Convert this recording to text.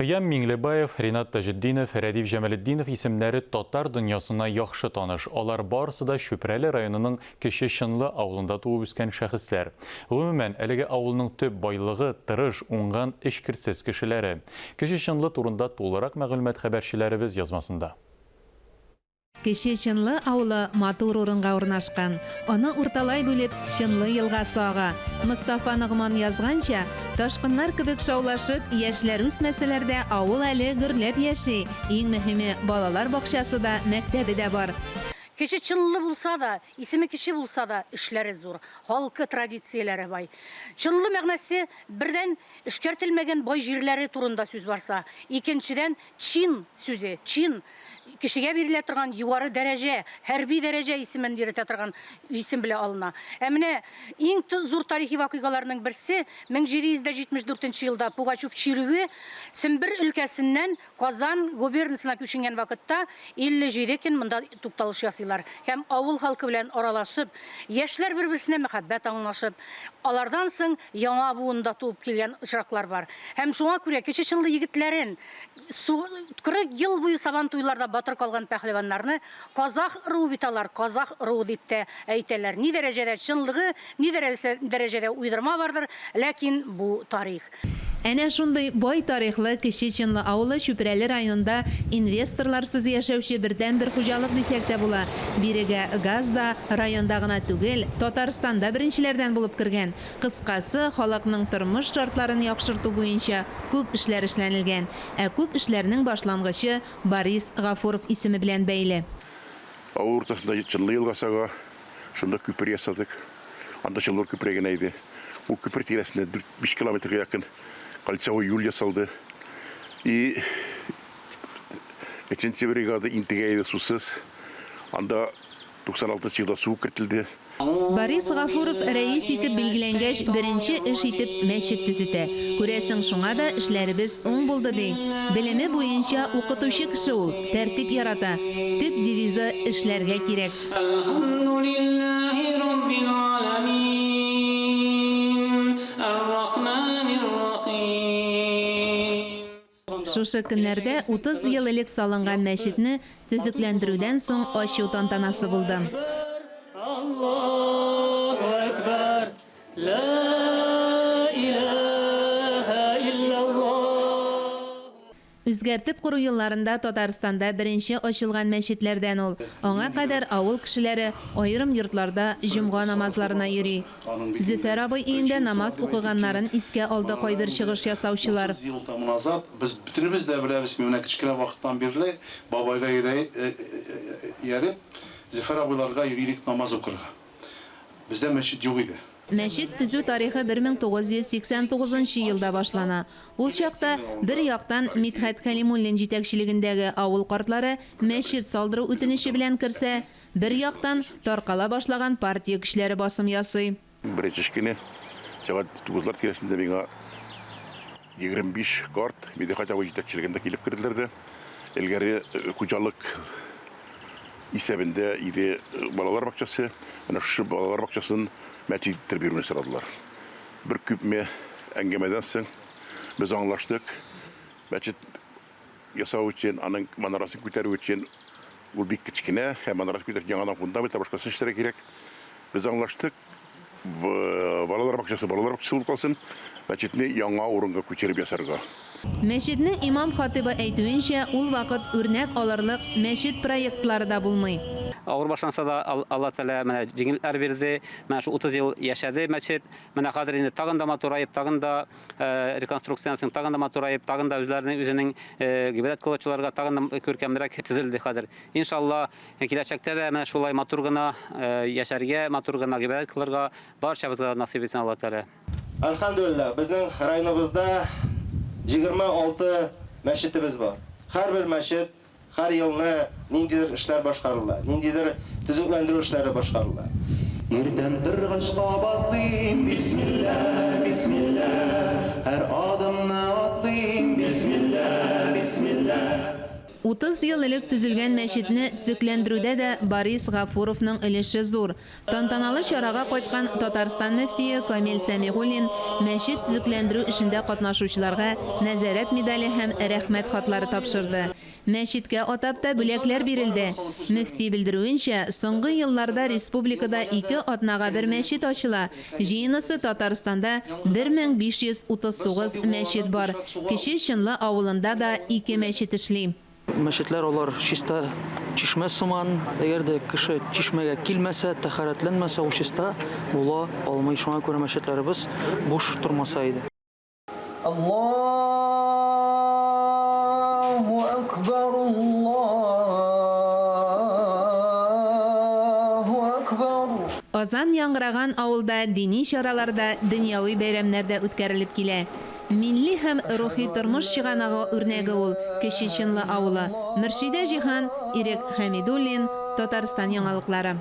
Кыям Миңлебаев, Ринат Таҗетдинов, Рәдиф Җамалетдинов исемнәре татар дөньясына яхшы таныш. Алар барысы да Чүпрәле районының Кече Чынлы авылында туып үскән шәхесләр. Гомумән, әлеге авылның төп байлыгы, тырыш, уңган, эчкерсез кешеләре. Кече Чынлы турында тулырак мәгълүмат хәбәрчеләребез язмасында. Кече Чынлы авылы матур урынга урнашкан. Аны урталай бүлеп Чынлы елгасы ага. Мостафа Ногман язганча, ташкыннар кебек шаулашып, яшьләр үсмәсәләр дә, авыл әле гөрләп яши. Иң мөһиме, балалар бакчасы да, мәктәбе дә бар. Кече Чынлы булса да, исеме кече булса да, эшләре зур, халкы традицияләре бай. Чынлы мәгънәсе, бердән, эшкәртелмәгән бай җирләре турында сүз барса, икенчедән, Чин сүзе, чин, кешегә бирелә торган югары дәрәҗә, хәрби дәрәҗә исемен йөретә торган исем белән алына. Ә менә иң зур тарихи вакыйгаларның берсе, 1774 нче елда Пугачев чирүе Сембер өлкәсеннән Казан губернасына күченгән вакытта 57 көн монда тукталыш ясыйлар һәм авыл халкы белән аралашып, яшьләр бер-берсенә мәхәббәт аңлашып, алардан соң Яңа буын да туып килгән очраклар бар. Һәм шуңа күрә Кече Чынлы егетләрен, 40 ел буе Сабан туйларда батыр калган пәһлеваннарны казах ыруы бит алар, казах ыруы дип тә әйтәләр. Ни дәрәҗәдә чынлыгы, ни дәрәҗәдә уйдырма бардыр, ләкин бу тарих. Әнә шундый бай тарихлы Кече Чынлы авылы Чүпрәле районында инвесторларсыз яшәүче бердәнбер хуҗалык дисәк тә була. Бирегә газ да районда гына түгел, Татарстанда беренчеләрдән булып кергән. Кыскасы, халыкның тормыш шартларын яхшырту буенча күп эшләр эшләнелгән. Ә күп эшләрнең башлангычы Борис Гафуров исеме белән бәйле. Авыл уртасында Чынлы елгасы ага. Шунда күпер ясадык. Анда Чынлы күпере генә иде. Ул күпер тирәсендә 4-5 километрга якын кольцевой юл ясалды. И өченче бригада интегә иде сусыз. Анда 96 елда су кертелде. Борис Гафуров рәис итеп билгеләнгәч, беренче эш итеп мәчет төзетә. Күрәсең, шуңа да эшләребез уң булды, ди. Белеме буенча укытучы кеше ул, тәртип ярата. Төп девизы, эшләргә кирәк. Әлхәмдүлилләһи раббил галәмин, әр-рахманир рахим. Шушы көннәрдә 30 ел элек салынган мәчетне төзекләндерүдән соң ачу тантанасы булды. Аллаһу әкбәр, лә иләһә илляллаһ. Үзгәртеп кору елларында Татарстанда беренче ачылган мәчетләрдән ул. Аңа кадәр авыл кешеләре аерым йортларда җомга намазларына йөри. Зөфәр абый өендә намаз укыганнарын искә алды кайбер чыгыш ясаучылар. Без бөтенебез дә беләбез, мин менә кечкенә вакыттан бирле бабайга ияреп, Зөфәр абыйларга йөри идек намаз укырга. Бездә мәчет юк иде. Мәчет төзү тарихы 1989 нчы елда башлана. Ул чакта, бер яктан, Мидхәт Кәлимуллин җитәкчелегендәге авыл картлары мәчет салдыру үтенече белән керсә, бер яктан, таркала башлаган партия көчләре басым ясый. Беренче эш көне, сәгать тугызлар тирәсендә миңа 25 карт Мидхәт абый җитәкчелегендә килеп керделәр дә, элгәре хуҗалык исәбендә иде балалар бакчасы. Менә шушы балалар бакчасын мәчет иттереп бирүне сорадылар. Бер күпме әңгәмәдән соң без аңлаштык. Мәчет ясау өчен, аның манарасын күтәрү өчен ул бик кечкенә һәм манарасын күтәреп яңадан фундамент башкасын эшләргә кирәк. Без аңлаштык. Балалар бакчасы балалар бакчасы булып калсын, мәчетне яңа урынга күчереп ясарга. Мәчетнең имам-хатыйбы әйтүенчә, ул вакыт үрнәк алырлык мәчет проектлары да булмый. Авыр башланса да, Алла Тәгалә менә җиңелләр бирде. Менә шул 30 ел яшәде мәчет. Менә хәзер инде тагын да матураеп, тагын да реконструкциядән соң тагын да матураеп, тагын да үзләренең үзенең гыйбадәт кылучыларга тагын да күркәмрәк төзелде хәзер. Иншалла, Киләчәктә дә менә шулай матур гына яшәргә, матур гына гыйбадәт кылырга барчабызга да насыйп итсен Аллаһ Тәгалә. Әлхәмдүлилләһ, безнең районыбызда 26 мәчетебез бар. Һәрбер мәчет һәр елны ниндидер эшләр башкарыла, ниндидер төзекләндерү эшләре башкарыла. Иртән торгач кабатлыйм, Бисмилла, бисмилла, һәр адымны атлыйм, Бисмилла, бисмилла. 30 ел элек төзелгән мәчетне төзекләндерүдә дә Барис Гафуровның өлеше зур. Тантаналы чарага кайткан Татарстан мөфтие Камил Сәмигуллин мәчет төзекләндерү эшендә катнашучыларга нәзарәт медале һәм Рәхмәт хатлары тапшырды. Мәчеткә атап та бүләкләр бирелде. Мөфти белдерүенчә, соңгы елларда республикада ике атнага бер мәчет ачыла. Җыенысы Татарстанда 1539 мәчет бар. Кече Чынлы авылында да ике мәчет эшли. Мәчетләр алар чиста чишмә сыман. Әгәр дә кеше чишмәгә килмәсә, тәһарәтләнмәсә, ул чиста була алмый. Шуңа күрә мәчетләребез буш тормаса иде. Аллаһу әкбәр, Аллаһу әкбәр. Азан яңгыраган авылда дини чаралар да, дөньяви бәйрәмнәр дә үткәрелеп килә. Милли һәм рухи тормыш чыганагы үрнәге ул Кече Чынлы авылы. Мөршидә Җиһан, Ирек Хәмидуллин, Татарстан яңалыклары.